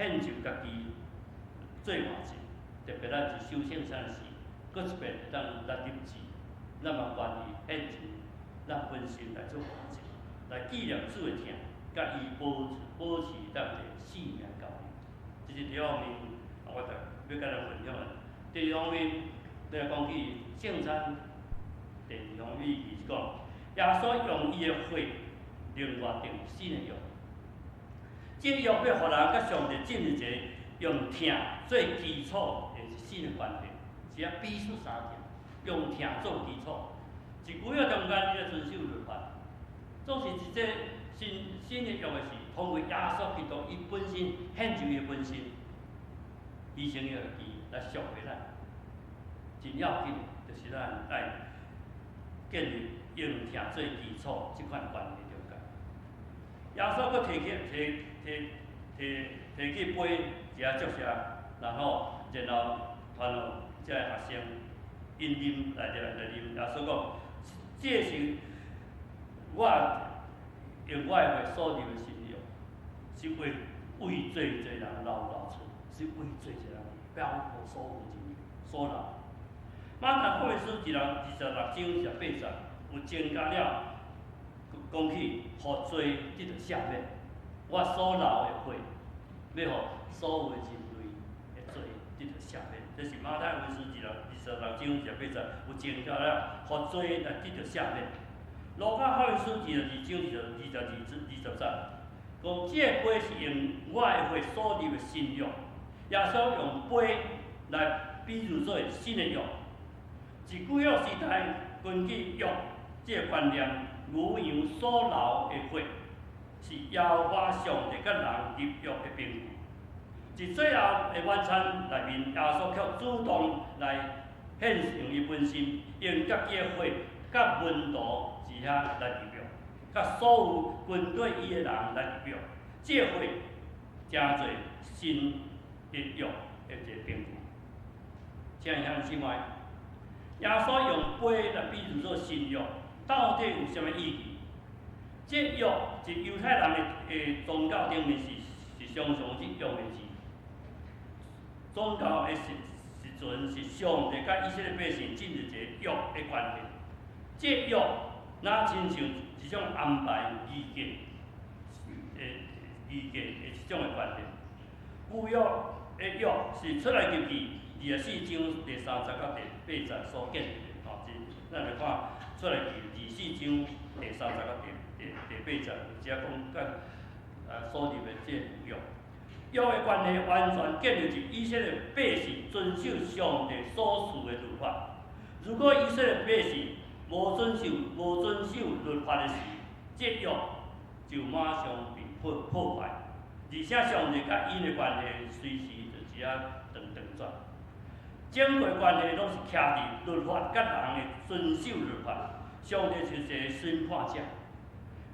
獻上家己做活祭，特別咱是守聖餐時，閣一遍會當來立志，咱嘛願意獻上咱本身來做活祭，來紀念主的疼，佮伊保持咱的性命交易。這是第一方面，我特欲佮咱分享的。第二方面，欲來講起聖餐。第二方面是講，耶穌用伊的血另外訂新的約。這約欲予人佮上帝進入一個用疼做基礎的新的關係，是啊，彼此相疼，用疼做基礎。佇舊約中間，你咧遵守律法，總是佇這新的約的是，通過耶穌基督伊本身獻上伊的本身，犧牲伊家己來贖回咱。真要緊，就是咱愛建立用疼做基礎這款關係中間。耶穌閣提起提提提提起杯，一下祝謝，然後傳予這个學生，𪜶啉來來來啉。耶穌講，這是我用我的血所立的新約，是為濟濟人流出，是為濟濟人包括所有人所流。馬太福音書26章28節，有增加了講起，予罪得著赦免。我所流的血，欲予所有的人類的罪得著赦免。這是馬太福音書26章28節，有增加了，予罪來得著赦免。路加福音書22章22、20節，講這個杯是用我的血所立的新約。耶穌用杯來比喻做新的約。佇舊約時代，根據約這個觀念，牛羊所流的血是耶和華上帝佮人立約的憑據。佇最後的晚餐內面，耶穌卻主動來獻上伊本身，用家己的血佮門徒佇遐來立約，佮所有跟隨伊的人來立約。這個血成做新的約的一個憑據。親愛兄姊妹，耶穌用杯來比喻做新約，到底有啥物意義？這約佇猶太人的宗教頂面是常常這用的字。宗教的時陣是上帝佮以色列百姓進入一個約的關係。這約若親像一種安排儀格的一種的關係。舊約的約是出埃及記24章第3節到第8節所建立的，吼，這咱來看出埃及24章第3節到第8節，有遮講佮所立的這約。約的關係完全建立佇以色列百姓遵守上帝所賜的律法。如果以色列百姓無遵守律法的時，這約就馬上被破壞，而且上帝佮𪜶的關係隨時就這仔斷斷絕。整個關係攏是徛佇律法佮人的遵守律法，上帝就是一個審判者。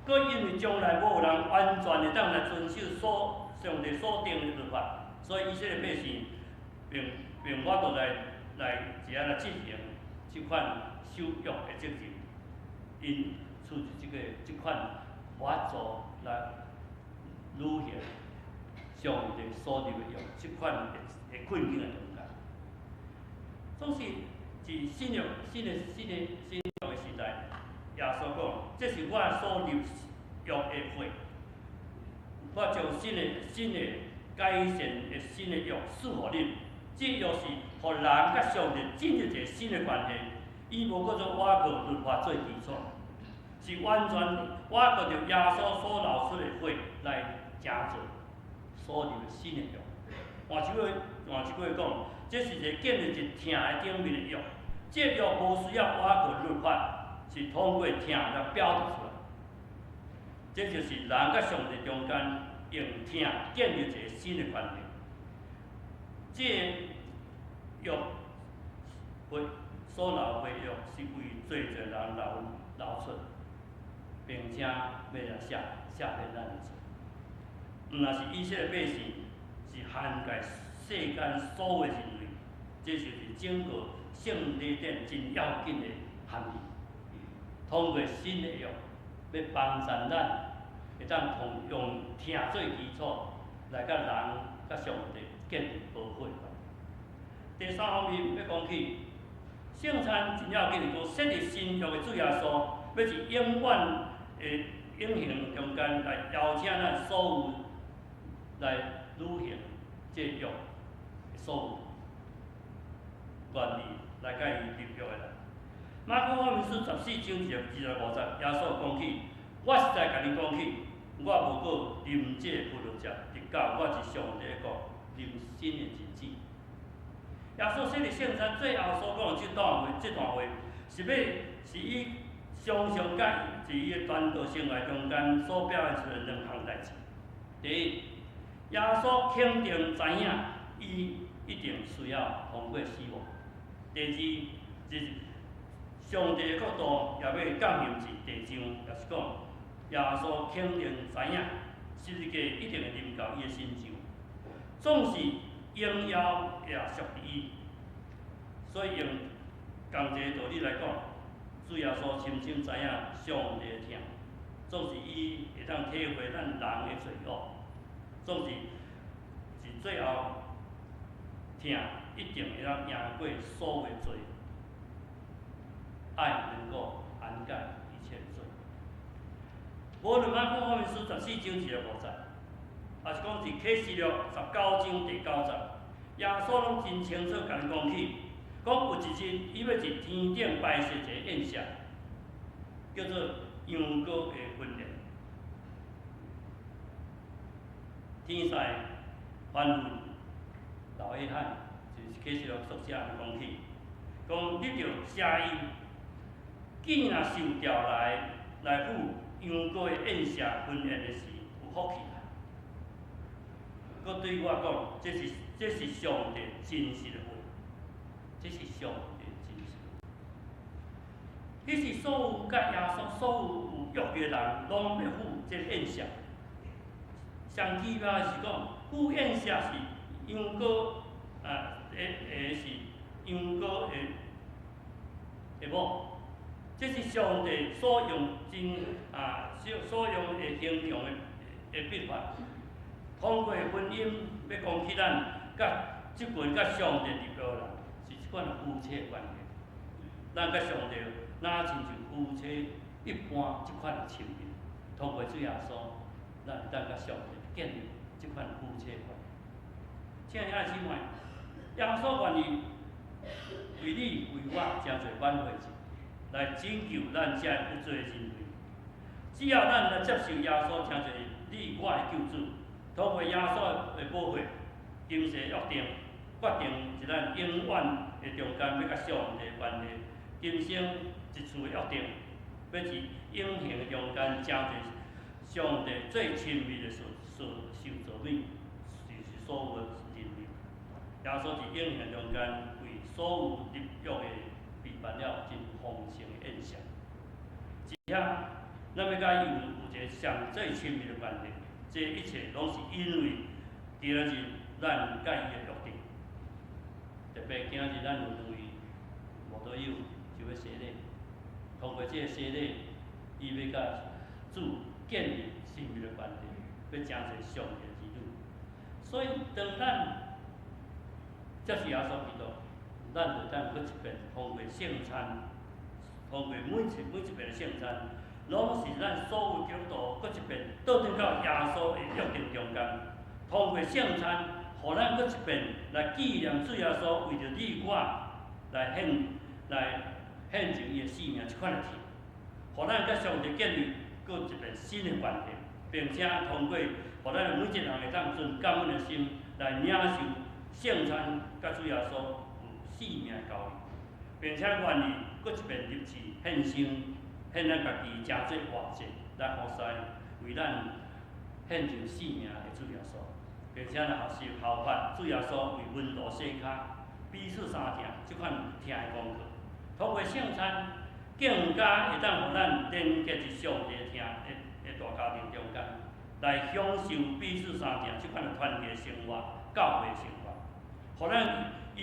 閣因為將來無人完全會當來遵守上帝所定的律法，所以以色列百姓並無法度來這仔來執行這款守約的責任，𪜶處佇這款無法度來履行上帝所立的約，這款的困境的中間。總是佇新約新的新的新約的時代，耶穌講：這是我所立約的血，我將新的改善的新的約賜予恁。這約是予人佮上帝進入一個新的關係，伊無閣做倚靠律法做基礎，是完全倚靠著耶穌所流出的血來成做所立的新的約。換一句話講，這是一個建立佇疼的頂面的約。這約無需要倚靠律法，是通過疼來表達出來。這就是人佮上帝中間用疼建立一個新的關係。這個約血所流的約是為濟濟人流出，並且欲來赦免咱的罪。毋但是以色列百姓，是涵蓋世間所有的人類，這就是整個聖禮典真要緊的含義。通過新的約，欲幫助咱會當通用疼做基礎，來佮人佮上帝建立和好的關係。第三方面欲講起，聖餐真要緊是講設立新約的主耶穌，欲佇永遠的永恆中間來邀請咱所有來履行這約的所有願意來佮伊立約的人。馬可福音書14章25節，耶穌講起：我實在共恁講起，我無閣啉這葡萄汁，直到我佇上帝的國啉新的日子。耶穌設立聖餐最後所講的這段話，是欲是伊常常佮佇伊的傳道生涯中間所表現出來兩項代誌。第一，耶穌肯定知影伊一定需要通過死亡。第二，就是上帝的國度也欲降臨佇地上，也是講耶穌肯定知影十字架一定會臨到伊的身上，總是榮耀也屬佇伊。所以用仝一個道理來講，主耶穌深深知影上帝的疼，總是伊會當體會咱人的罪惡，總是是最後疼一定會當贏過所有的罪，愛能夠涵蓋一切罪。無論馬可福音書14章25節，抑是講佇啟示錄19章第9節，耶穌攏真清楚共恁講起，講有一日伊欲佇天頂擺設一个宴席，叫做羊羔的婚宴。天使吩咐老約翰，就是啟示錄作者講起，講你著寫伊，見若受召來赴羊羔的宴席婚宴的時，有福氣啦。閣對我講，這是上帝真實的話，這是上帝真實的話。彼時所有佮耶穌所有有約的人，攏欲赴這個宴席。上奇妙的是講，赴宴席是羊羔啊，的是羊羔的某，這是上帝所用真啊，所用的形象的筆法。通過婚姻，欲講起咱佮這群佮上帝立約的人，是這款夫妻關係。咱佮上帝若親像夫妻一般這款的親密，通過主耶穌，咱會當佮上帝建立這款夫妻關係。親愛的兄弟姊妹，耶穌願意為你為我成做挽回祭，來拯救咱這有罪的人類。只要咱來接受耶穌成做你我的救主，通過耶穌的寶血、今世約定，決定佇咱永遠的中間欲佮上帝關係，今生一次的約定，欲佇永恆的中間成做上帝最親密的受造物，就是所有的人類。耶穌佇永恆中間為所有立約的備辦了真豐盛的宴席。這下，咱欲佮伊有一個上最親密的關係，這一切攏是因為今仔日咱佮伊的約定。特別今仔日咱有兩位慕道友就欲洗禮，通過這個洗禮，伊欲佮主建立親密的關係，欲成做上帝兒女。所以，當咱接受耶穌基督，咱就當閣一遍通過聖餐，通過每一遍的聖餐，攏是咱所有基督徒閣一遍倒轉到耶穌的約定中間，通過聖餐，予咱閣一遍來紀念主耶穌為著你我來獻上伊的性命這款的疼，予咱佮上帝建立閣一遍新的關係，並且通過予咱每一個人會當存感恩的心來領受聖餐，佮主耶穌有性命的交易，並且願意閣一遍立志獻身，獻咱家己成做活祭來服侍為咱獻上性命的主耶穌，並且來學習效法主耶穌為門徒洗跤，彼此相疼這款疼的功課。通過聖餐，更加會當予咱連結佇上帝疼的大家庭中間，來享受彼此相疼這款的團體生活、教會生活。予咱因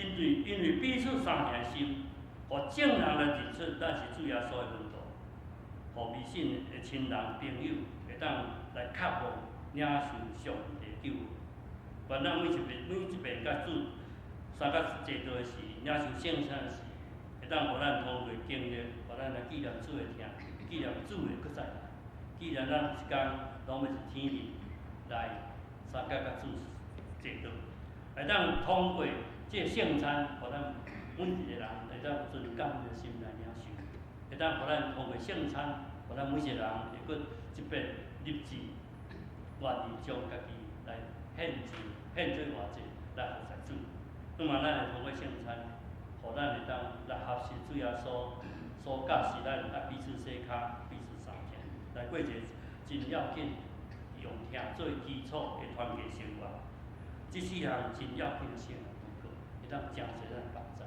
為彼此相疼的心，予眾人來認出咱是主耶穌的門徒，予未信的親人朋友會當來渴慕領受上帝救恩。願咱每一遍每一遍佮主相佮坐道時，領受聖餐時，會當予咱通過經歷，予咱來紀念主的疼，紀念主會閣再來，紀念咱有一工攏欲佇天裡來相佮佮主坐道，會當通過這個聖餐，予咱每一個人會當存感恩的心來領受，會當予咱通過聖餐，予咱每一個人會閣一遍立志，願意將家己來獻上、獻做活祭來服侍主。那麼咱會通過聖餐，予咱會當來學習主耶穌所教示咱愛彼此洗跤、彼此相疼，來過一個真要緊、用疼做基礎的團契生活。這四項真要緊的聖靈禱告，會當誠濟咱幫助，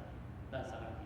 咱三個祈禱。